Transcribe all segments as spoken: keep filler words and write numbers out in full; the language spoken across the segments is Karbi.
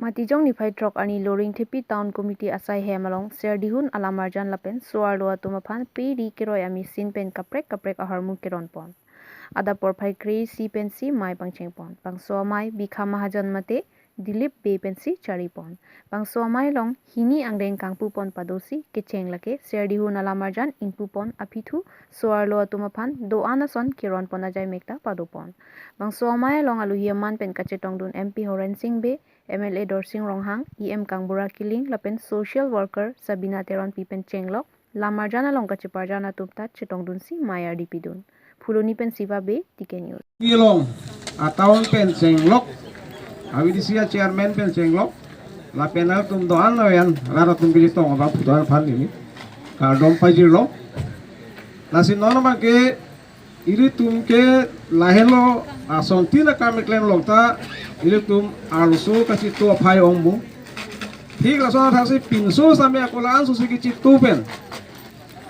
Matijong niphai throk arni Loringthepi Town Committee asai hem along serdihun alamarjan lapen so-arlo atum aphan pe ri keroi a-machine pen kaprek kaprek ahormu keron pon. Adap porphai kre-isi pensi mei pangcheng pon. Bangso amei Bikha Mahajan mate Dilip Bey pensi chari pon. Bangso amei along hini angdeng kangpu pon padosi kecheng lake serdihun alamarjan ingpu pon aphi thu so-arlo atum aphan do-an ason keron pon ajai mek ta pado pon. Bangso amei along alohi aman pen kachetongdun M P Horen Sing Bey, M L A Dorsing Ronghang, E M Kangbura Killing lapen social worker Sabina Teronpi pen chenglok lamarjan along kacheparjan atum ta chetongdunsi mei ardi pidun. Phuloni pen Siva Bey, T K News. Ilong a-town pen chenglok, a-V D C a-chairman pen chenglok, lapen atum do-an ayan rat atum kechetong abang phutan aphan neli kardom pajirlo. Lasi non abangke ilitum ke lahelo asontin akam keklem along ta ilitum arloso kachitu aphai ong mu. Thik lason athaksi pinso sitame ako la-an sosi kechitu pen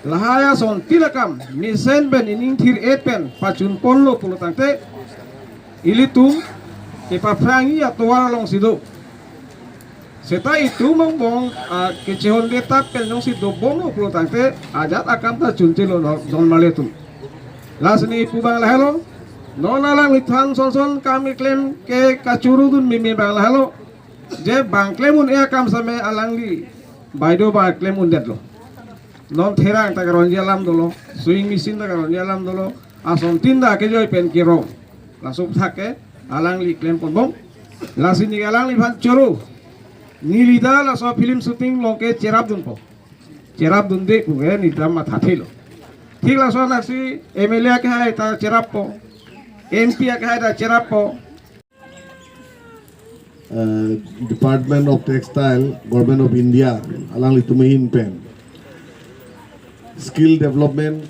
lahai asontin akam mesen pen ining thir-et pen pachun ponlo pulo tangte ilitum kepaphrangji atovar alongsi do. Seta itum angbong, ah, kechehonde tap pen jongsi dobomlo pulo tangte ajat akam ta chunchelo non, non male atum. Lasi neli pu abang lahelo, non alangliphan son son kam keklem ke kachurudun meme abang lahelo. Je bang klem un-e akam sitame alangli baideo bang klem undetlo. Non therang ta karonji alam dolo, sewing machine ta karonji alam dolo, asontin ta kejoi pen kerong. Laso aputhak ke alangli klem ponbom. Lasi neli alangliphan choro. Neli ta laso film shooting along ke cherapdunpo. Cherapdunde pu ke neli ta mathathelo. Thik laso athaksi M L A akehai ta cherappo. M P akehai ta cherappo. Eh, Department of Textile, Government of India, alanglitum ahin pen skill development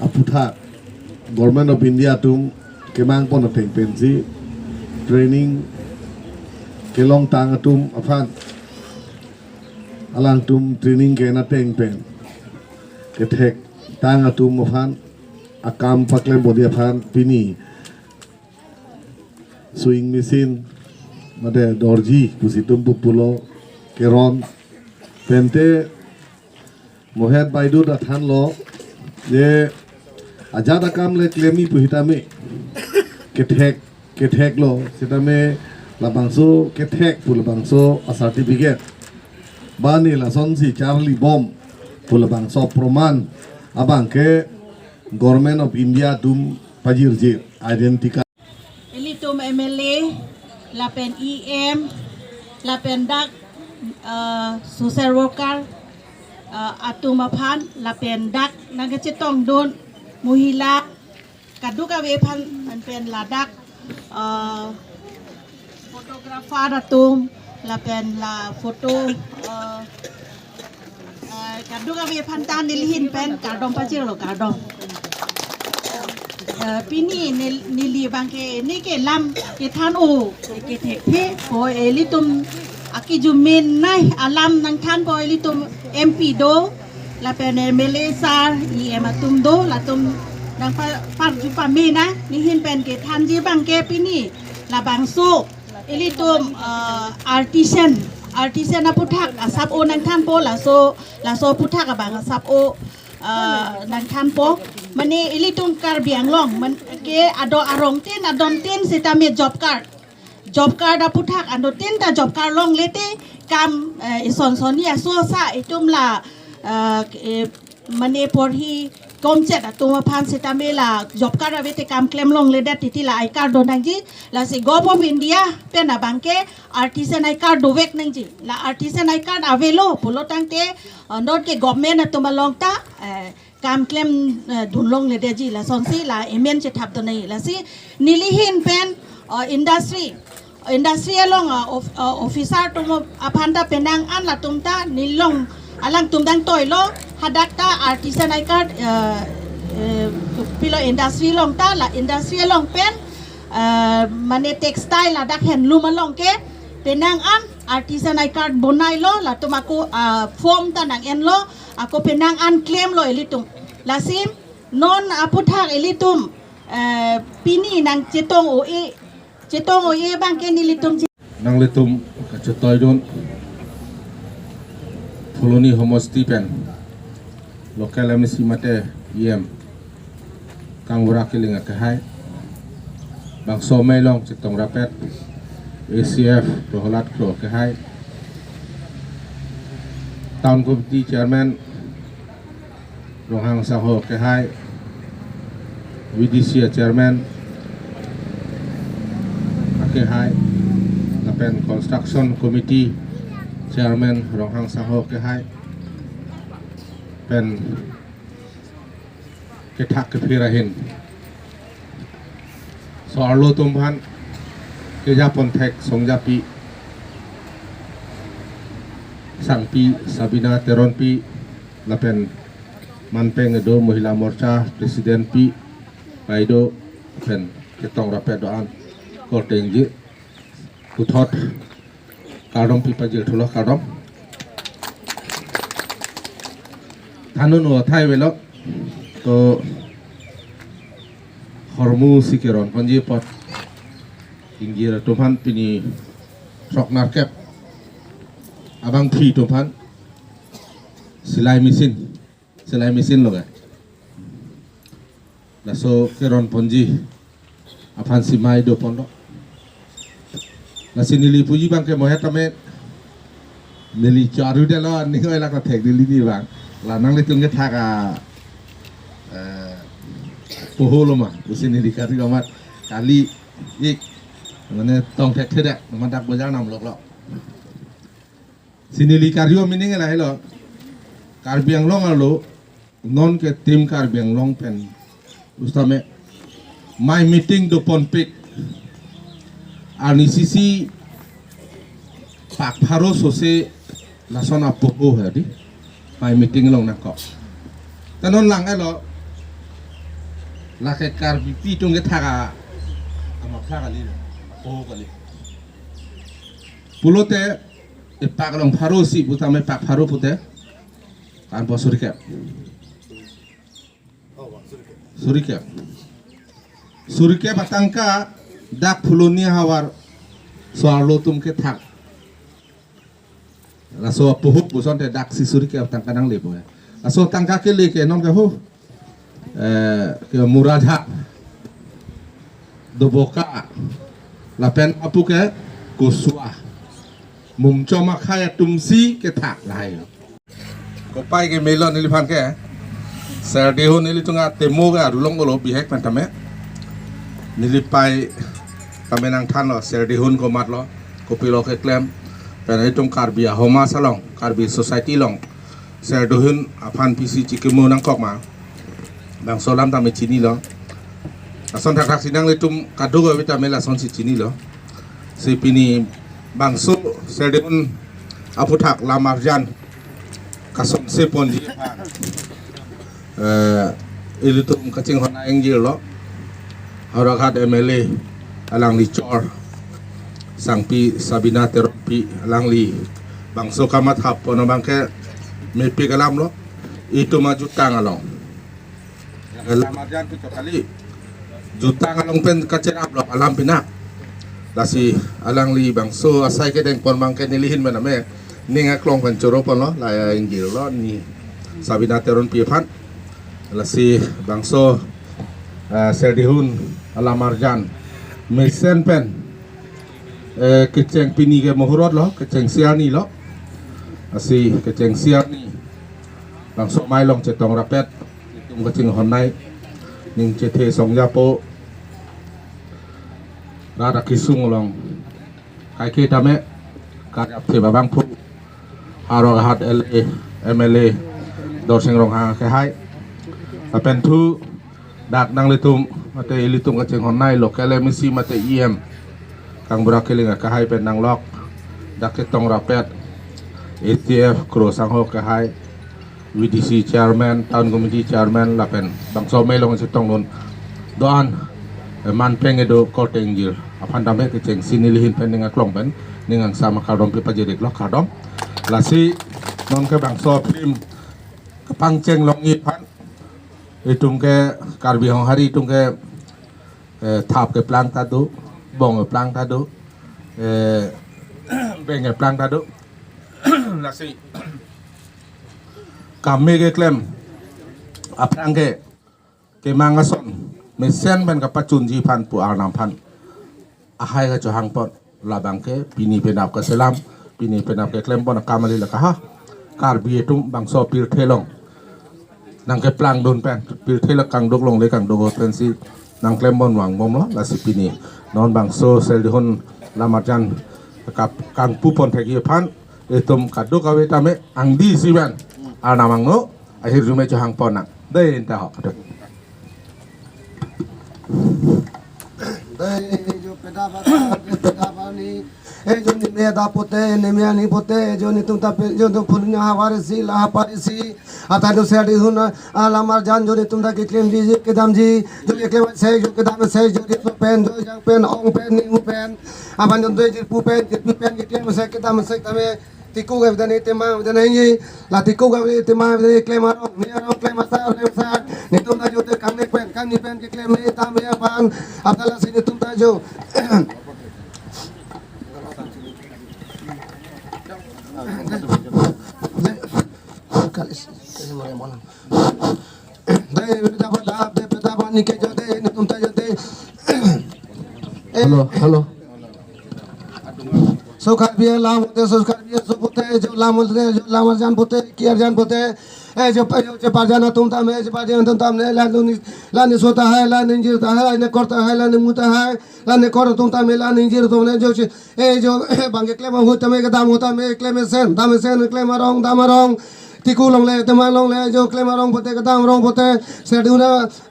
aputhak Government of India atum kemang pon ateng pensi training kelongtang atum aphan, alangtum training ke-en ateng pen kethektang atum aphan akam paklem bodi aphan pini sewing machine mate dorji pusi itum pu pulo keron pente mohet baideo ta thanlo je ajat akam le klemji pu sitame kethek ketheklo sitame labangso kethek pu labangso a-certificate bani lasonsi charlibom pu labangso proman abangke Government of India atum pajirjir identity card. Ilitum M L A, lapen E M, lapen dak, eh, social worker, eh, atum aphan, lapen dak nangkachetongdun mohila, kadokave aphan, pen ladak, eh, photographer atum, lapen la photo, eh, eh, kadokave aphan ta neli ahin pen kardom pajirlo, kardom. Eh, pini nel-, neli abangke neke lam kethan-o, kethekthepo ilitum akejummenei alam nangthanpo ilitum M P do, lapen M L A sir, E M atum do, latum nangpa-, parju pame nang, neli ahin pen kethanji abangke pini labangso ilitum, eh, artisan, artisan aputhak asap-o nangthanpo, laso, laso aputhak abang asap-o, eh, nangthanpo. Mane ilitum Karbi Anglong, man, ke ado arongtin, adontin sitame job card. Job card aputhak adontin ta job card longle te kam, eh, ison sonni aso asa itum la, eh, eh, mane porhi komchet atum aphan sitame la job card ave te kam klem longledet titi la I card do nangji, lasi Government of India pen abangke artisan I card dovek nangji. La artisan I card avelo pulo tangte, eh, non ke government atum along ta, eh, kam klem, eh, dun longledetji, lasonsi la amen chethap do nangji. Lasi neli ahin pen, eh, industry, industry along, eh, of-, eh, officer atum aphan ta penang an latum ta neli along alangtum dang toilo, hadak ta artisan I card, eh, eh, pilo industry along ta, la industry along pen, eh, mane textile ladak handloom along ke penang an artisan I card bonailo, latum ako, ah, form ta nang-enlo, ako penang an klemlo ilitum. Lasi non aputhak ilitum, eh, pini nangchetong-o-e, chetong-o-e abangke nelitum che-, Nanglitum kachetoidun Phuloni homosti pen local M A C mate E M Kangbura Killing akehai, bangso amei along chetong rapet A C F Prohlad Kro akehai, Town Committee Chairman Ronghang Sangho akehai, V D C Chairman akehai, lapen Construction Committee Chairman Ronghang Sangho akehai, pen kethak kephir ahin so-arlo atum aphan kejapon thek songjapi sangpi Sabina Teronpi lapen manpeng kedo Mohila Morcha President pi paido pen ketong rapet do-an korte ingjir puthot kardom pi pajir thulo, kardom. Thanun o thai velo to hormu si keron ponji apot ingjir atum aphan pini throk nerkep abangpi atum aphan silai machine, silai machine lo ke. Laso keron ponji aphan si amei do ponlo. Lasi neli puji abangke mohet tame neli charu delo, ning oi lak thek neli ni abang. La nanglitum kethak a, eh, poho lo ma, pusi neli kari amat kali ik mane tong thekthedet, mane dak bojar nam lok lo. Si neli karju meaning lahelo. Karbi Anglong arlo non ke Team Karbi Anglong pen pusitame amei meeting doponpik. Arnisi si pak pharo sose lason apoho hedi amei meeting along nangkok. Ta non lang-etlo, lake Karbipi atum kethak a, amapha kali, apoho kali. Pulote epak along pharo isi putame pak pharo pute kan po suri kep. Suri kep. Suri kep atangka dak Phuloni havar so-arlo atum kethak. Laso apoho puson te dak si suri kep atangka nanglepo ya. Laso atangka kele ke non ke ho. Eh, ke Muradha, Doboka, lapen apu ke Kosua. Mumchom akhai atum si kethak lahai. Kopai ke melo neliphan ke. Serdihun nelitum atemo ke arulong olo bihek pen tame. Nelipai tame nangthanlo Serdihun komatlo, kopilo keklem. Pen itum Karbi ahomas along, Karbi society along Serdihun aphan pisi chikimo nangkok ma. Bangso alam tame chinilo. Lason thakthak si nanglitum kadokave tame lasonsi chinilo. Si pini bangso Serdihun aphuthak lam arjan kasonse ponji aphan, eh, ilitum kachinghon ingjirlo. Howraghat M L A alangli chor sangpi Sabina Teronpi alangli bangso kamathap pon abangke mepik alam lo. Itum ajutang along. Lam arjan pi kali. Jutang along pen kacherap lo alam pinak. Lasi alangli bangso asai kedeng pon abangke nelihin mename ning aklong pen choro ponlo, la ingjirlo ni Sabina Teronpi aphan. Lasi bangso, eh, Serdihun alam arjan mesen pen, eh, kecheng pini ke muhurot lo, kecheng isi arni lo. Lasi kecheng isi arni bangso amei along chetong rapet, itum kachinghon nai, ning chethe songjapo, rat akisung along kaike tame karjap the abangphu Howraghat L A, M L A Dorsing Ronghang akehai. Lapen thu dak nanglitum mate ilitum kachinghon nai local M A C mate E M Kangbura Killing akehai pen nanglok dak ketong rapet A C F Kro Sangho akehai, V D C chairman, town committee chairman, lapen bangso amei along chetongdun do-an, eh, manpeng kedo korte ingjir aphan tame kecheng isi nelihin pen ning aklong pen ning angsam akardom pi pajir iklo, kardom. Lasi non ke bangso film kepangcheng longji aphan itum ke Karbi Honghari atum ke, eh, thap keplang ta do, bong keplang ta do, eh, Peng keplang ta do. Lasi kami keklem aphrang ke kemang ason mesen pen kapachunji aphan pu Arnam aphan ahai kachehangpon. Labang ke pini penap kaselam, pini penap keklempon akam kali lake ha. Karbi atum bangso pirthe along nangkeplangdun pen, pirthe la kangduk longle kangduk ahut pensi nangklempon vangbomlo. Lasi pini non bangso Serdihun Lamarjan kap kangpupon thekji aphan itum kadokave tame angdi isi pen Arnam angno ahirjume chehangpon nang. Dei, anta ho. Dei, jo peda ba, peda ba ni, eh, jo ni me da pote, ni me ani pote, jo netum ta pe, jo to phun nya havar isi, la hapar isi, ata jo Serdihun, ah, Lamarjan jo netum ta keklemji, kedamji, jo keklem se, jo kedam se, jo di pen, jo jang pen, ong pen, ni pen, aban jo dei jirpo pen, jirpi pen, keklem se, kedam se, tame, tiko ke bidane tema bidane ni, la tiko ke bidane tema bidane klem arong, ni arong klem asar, klem asar, netum ta jo te kangnek pen, kangni pen keklem ni tame apan, apta lasi netum ta jo. Kalis, kalis mo mo. Dei, peda ba da, dei, peda ba ni ke jo dei, netum ta jo dei. Hello, hello. So Karbi alam pote, so Karbi aso pote, jo lam pote, jo Lamarjan pote, ki arjan pote, eh, jo pa, jo cheparjan atum tame, cheparjan atum tame, la ni, la ni so ta hai, la ni jir ta hai, la ni kor ta hai, la ni mu ta hai, la ni kor atum tame, la ni jir atum tame, jo che, eh, jo bang keklem ahut tame, kedam ahut tame, klem mesen, dam mesen, klem arong, dam arong, tiko longle, tema longle, jo klem arong pote, kedam arong pote, Serdihun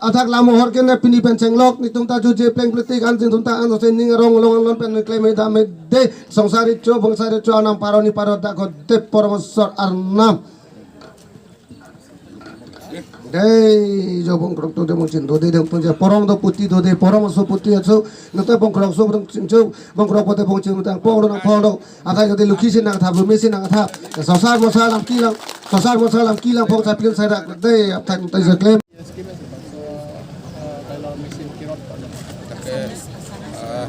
athak lam ahor ke ne pini pen chenglok, netum ta juje pleng pletik an, netum ta an, se ning arong along along pen klem dam dei, songsar icho, bongsar icho, Arnam paro ni paro dak ko de pormesor Arnam. Dei, jo bongkrok do de bongchin do de, de pun je porong do puti do de, porong so puti so, nute bongkrok so bongchin so, bongkrok pote bongchin tang pong do nang pong do. Athai jodi lukhi si nangthap, lumi si nangthap. Sosar mosar lam kilang, sosar mosar lam kilang pong sapilin sadak dei, aptan tai je klem. Takke, ah,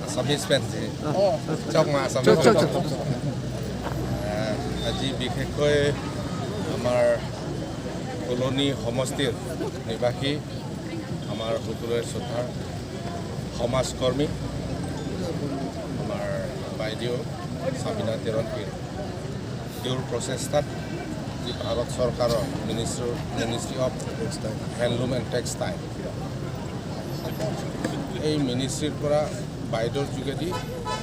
Assamese pen si. Chok ma Assamese. Chok, chok, chok, chok. আহ, আজি বিশেষকৈ আমাৰ কলনী সমষ্টিৰ নিবাসী আমাৰ সকলোৰে শ্ৰদ্ধাৰ সমাজকৰ্মী, আমাৰ বাইদেউ চাবিনা তেৰণপীৰ, তেওঁৰ প্ৰচেষ্টাত যি ভাৰত চৰকাৰৰ ministry, ministry of handloom and textile, এই মিনিষ্ট্ৰীৰ পৰা বাইদেউৰ যোগেদি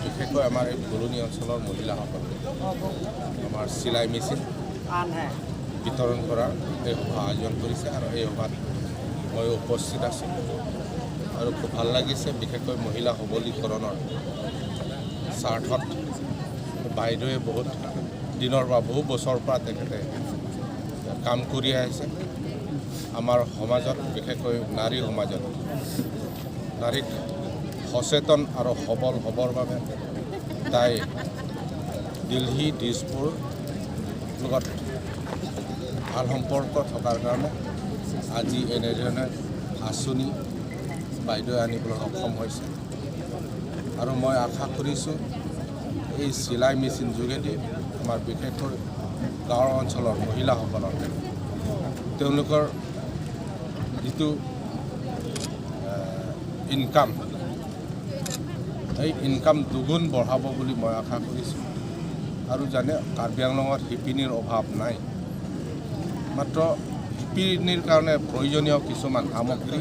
বিশেষকৈ আমাৰ এই কলনী অঞ্চলৰ মহিলাসকলক আমাৰ চিলাই মেচিন বিতৰণ কৰাৰ এই সভা আয়োজন কৰিছে আৰু এই সভাত মই উপস্থিত আছোঁ আৰু খুব ভাল লাগিছে। বিশেষকৈ মহিলা সবলীকৰণৰ স্বাৰ্থত বাইদেৱে বহুত দিনৰ পৰা, বহু বছৰৰ পৰা তেখেতে কাম কৰি আহিছে। আমাৰ সমাজত, বিশেষকৈ নাৰী সমাজত নাৰীক সচেতন আৰু সবল হ'বৰ বাবে তাই দিল্লী, দিছপুৰ লগত ভাল সম্পৰ্ক থকাৰ কাৰণে আজি এনেধৰণে আঁচনি বাইদেৱে আনিবলৈ সক্ষম হৈছে। আৰু মই আশা কৰিছোঁ এই চিলাই মেচিন যোগেদি আমাৰ বিশেষকৈ গাঁৱৰ অঞ্চলৰ মহিলাসকলৰ তেওঁলোকৰ যিটো, আহ, ইনকাম, এই ইনকাম দুগুণ বঢ়াব বুলি মই আশা কৰিছোঁ। আৰু জানে, কাৰ্বি আংলঙত শিপিনীৰ অভাৱ নাই, মাত্ৰ শিপিনীৰ কাৰণে প্ৰয়োজনীয় কিছুমান সামগ্ৰী,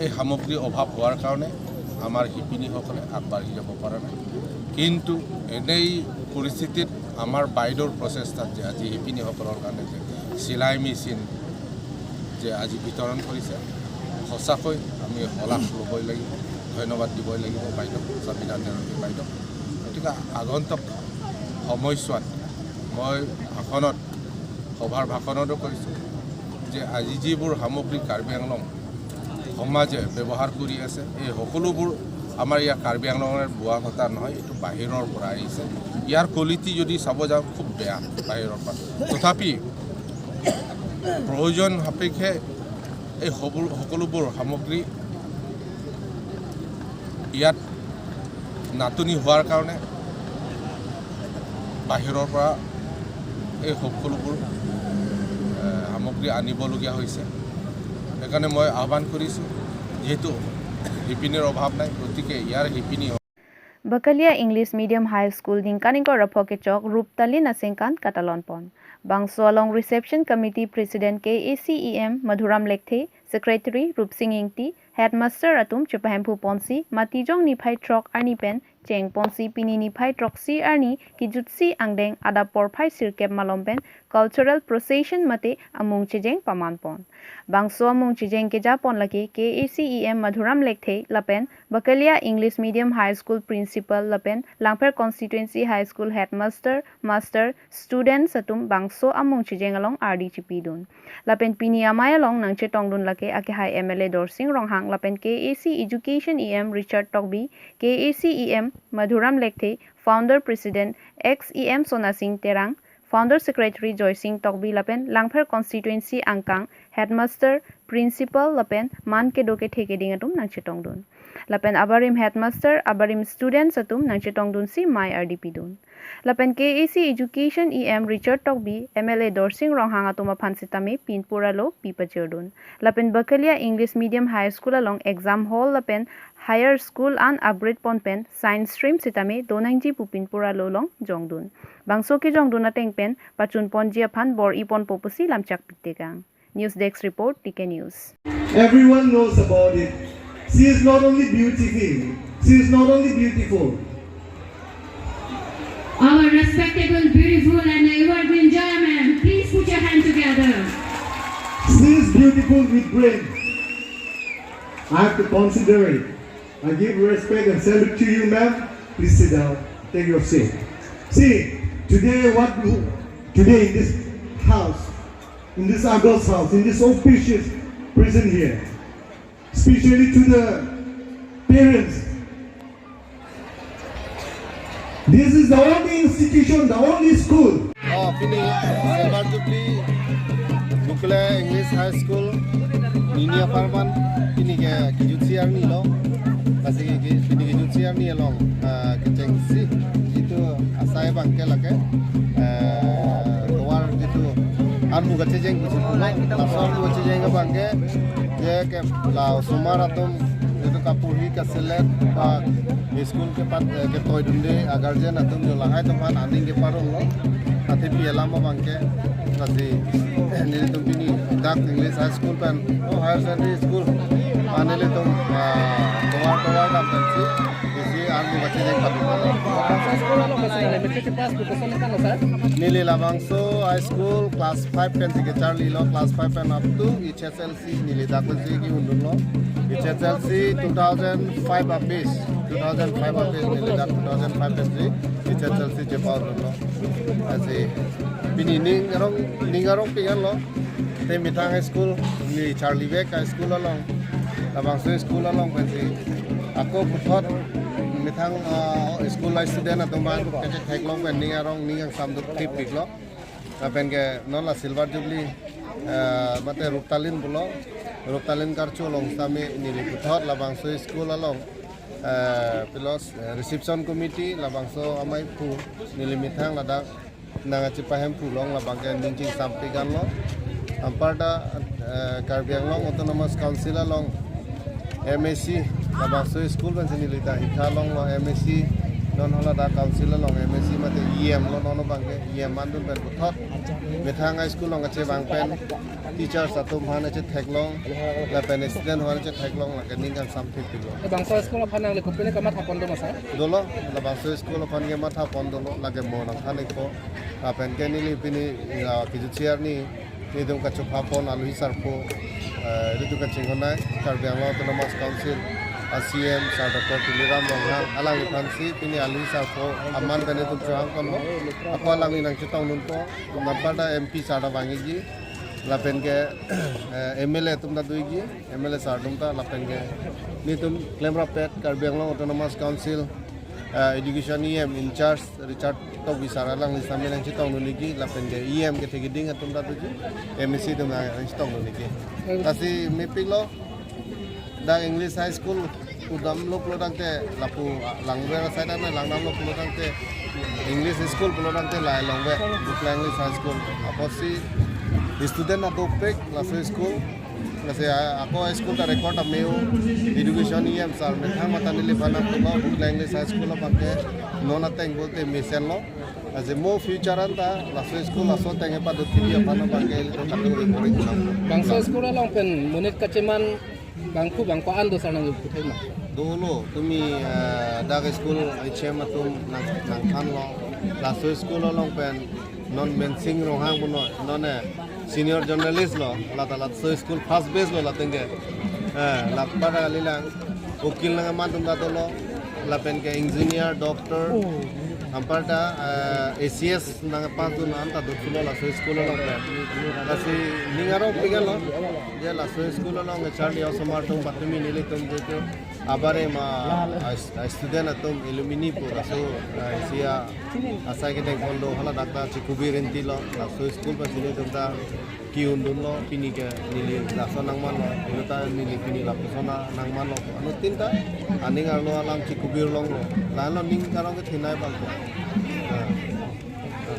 এই সামগ্ৰীৰ অভাৱ হোৱাৰ কাৰণে আমাৰ শিপিনীসকলে আগবাঢ়ি যাব পৰা নাই। কিন্তু এনেই পৰিস্থিতিত আমাৰ বাইদেউৰ প্ৰচেষ্টাত যে আজি শিপিনীসকলৰ কাৰণে যে চিলাই মেচিন যে আজি বিতৰণ কৰিছে, সঁচাকৈ আমি শলাগ ল'বই লাগিব, ধন্যবাদ দিবই লাগিব বাইদেউ, চাবিনা তেৰণপী বাইদেউ। গতিকে আগন্তুক সময়ছোৱাত মই ভাষণত, সভাৰ ভাষণতো কৈছোঁ যে আজি যিবোৰ সামগ্ৰী কাৰ্বি আংলং সমাজে ব্যৱহাৰ কৰি আছে, এই সকলোবোৰ আমাৰ ইয়াৰ কাৰ্বি আংলঙৰ বোৱা কটা নহয়, এইটো বাহিৰৰ পৰা আহিছে। ইয়াৰ কোৱালিটি যদি চাব যাওঁ, খুব বেয়া বাহিৰৰ পৰা। তথাপি প্ৰয়োজন সাপেক্ষে এই সকলো, সকলোবোৰ সামগ্ৰী ইয়াত নাটনি হোৱাৰ কাৰণে বাহিৰৰ পৰা এই সকলোবোৰ এ, সামগ্ৰী আনিবলগীয়া হৈছে। সেইকাৰণে মই আহ্বান কৰিছোঁ, যিহেতু শিপিনীৰ অভাৱ নাই, গতিকে ইয়াৰ শিপিনী Bakalia English Medium High School ningkan ingkoi ra pho kechok Ruptalin aningkan katalon pon. Bangso along Reception Committee President K A C E M Madhuram Lekthe, Secretary Rupsing Ingti, Headmaster atum chepahemphu ponsi Matijong niphai throk arni pen cheng ponsi pini niphai throksi arni kijutsi angdeng adap porphai sirkep malom pen cultural procession mate amung chejeng paman pon. Bangso amung chejeng keja pon lake K A C E M Madhuram Lekthe lapen Bakalia English Medium High School Principal lapen Langpher Constituency High School Headmaster, Master, students atum bangso amung chejeng along ardi chipidun. Lapen pini amei along nangchetongdun lake akehai M L A Dorsing Ronghang lapen K A C Education E M Richard Tokbi, K A C E M Madhuram Lekthe, Founder President ex E M Sonasing Terang, Founder Secretary Joysing Tokbi lapen Langpher Constituency angkang, Headmaster, Principal lapen man kedo kethe keding atum nangchetongdun. Lapen abarim Headmaster, abarim students atum nangchetongdunsi mei ardi pidun. Lapen K A C Education E M Richard Tokbi, M L A Dorsing Ronghang atum aphan sitame pinpur alo pi pachirdun. Lapen Bakalia English Medium High School along exam hall lapen higher school an upgrade pon pen science stream sitame donangji pu pinpur alo long jongdun. Bangso kejongdun ateng pen pachun ponji aphan bor-i ponpo pusi lamchak pitekang. News Desk Report, T K News. Everyone knows about it. She is not only beautiful, she is not only beautiful. Our respectable, beautiful and evergreen Joya ma'am, please put your hand together. She is beautiful with brain. I have to consider it. I give respect and salute to you, ma'am. Please sit down. Take your seat. See, today what we, today in this house, in this August house, in this auspicious present here, especially to the parents. This is the only institution, the only school. Oh, pini Silver Jubilee Bakalia English High School nini apharman pini ke kijutsi arni lo. Lasi ke, ke, pini kijutsi arni along, ah, kechengsi itu asai abangke lake, eh, tovar itu armu kachejeng kuchung pulo. Laso armu kachejeng abangke, je ke la osomar atum itu kapurhi kaselet ba school kepat, eh, ketoidunde a-guardian atum jo lahai atum aphan aning keparong lo. Athe pi alam abangke, lasi nelitum pini dak English High School pen, oh, higher secondary school, ah, nelitum, ah, tovar tovar dam pensi isi armu kachejeng padu. High school along besi na limited class bu koson kan, sir? Neli labangso high school class five pensi kecharlilo, class five pen up to H S L C neli dak pensi ke-undunlo. H S L C two thousand five a-batch, two thousand five a-batch neli dak two thousand five pensi H S L C chepa-undunlo. Lasi pini ning arong, ning arong pik anlo. Te methang school neli charlivek a-school along, labangso school along pensi ako puthot methang, ah, school a-student atum aphan kachetheklong pen ning arong ning angsam duk thip piklo. Lapen ke non la Silver Jubilee, eh, mate Ruptalin pulo, Ruptalin karcho along sitame neli puthot labangso school along, eh, pilos, eh, reception committee labangso amei pu neli methang ladak nangkachepahemphu long labangke ning chingsam pik anlo. Anparta, eh, Karbi Anglong Autonomous Council along M A C, labangso school pensi neli ta hikha longlo M A C, non hala dak council along M A C mate E M lo, non abangke E M mandun pen puthot methang a-school along kachevang pen teachers atum aphan kachetheklong, lapen student aphan kachetheklong, lake ning angsam thip piklo. Labangso school aphan nangli kopine kamatha pon do ma, sir? Dolo, labangso school aphan kematha pon dolo, lake mo nangthan ikpo. Lapen ke neli pini, ya, kijutsi arni nelitum kachopha pon aluhi sarpo, eh, nelitum kachinghonnei Karbi Anglong Autonomous Council a-C E M Sir Doctor Tuliram Ronghang alangliphansi pini aluhi sarpo aman pen nelitum chohang ponlo. Ako alangli nangchetongdunpo, anparta M P sir ta vangji, lapen ke, eh, M L A atum ta doji, M L A sir atum ta, lapen ke nelitum klemrappet Karbi Anglong Autonomous Council, eh, Education E M in charge Richard Tokbi sir alangli sitame nangchetongdunji, lapen ke E M kethe keding atum ta doji, M A C atum nangchetongdunji. Lasi mepiklo, dak English High School pudamlo pulotangte, lapu langver asai ta nangdamlo pulotangte, English school pulo nangte lahai longve, Bukla English High School. Apotsi student adopik laso school. Lasi a-, ako school ta record ameo, education E M sir methang mata neli aphan nangtulo, Bukla English High School abangke non ateng pulote mesenlo. Lasi mo future anta laso school laso ateng kepadothuji aphan abangke ilitum katu ring boring kunam. Bangso school along pen monit kacheman bangphu bangphu an do sir nangputhek ma? Dolo, tumi, eh, dak school H M atum nang, nangthanlo. Laso school along pen non Mensing Ronghang punon, non, eh, senior journalist lo, lata laso school first batch lo latum ke. Eh, lapu ta kalilang, ukil nangkeman atum ta dolo, lapen ke engineer, doctor, anparta, eh, A C S nangpass atum anta dothulo laso school along pen. Lasi ning arong pik-an lo, je laso school along charli osomar atum patumi nelitum je ke abare ma, ah, student atum alumni pu laso, ah, isi asai kedeng kondo hala dak ta chikubir inti lo, laso school pensi nelitum ta ki-undunlo, pini ke neli laso nangmanlo, ilo ta neli pini lapuson nangmanlo. Anuttin ta aning arlo alam chikubir longlo. Lahenlo ning arong kethenei abangke. Ah.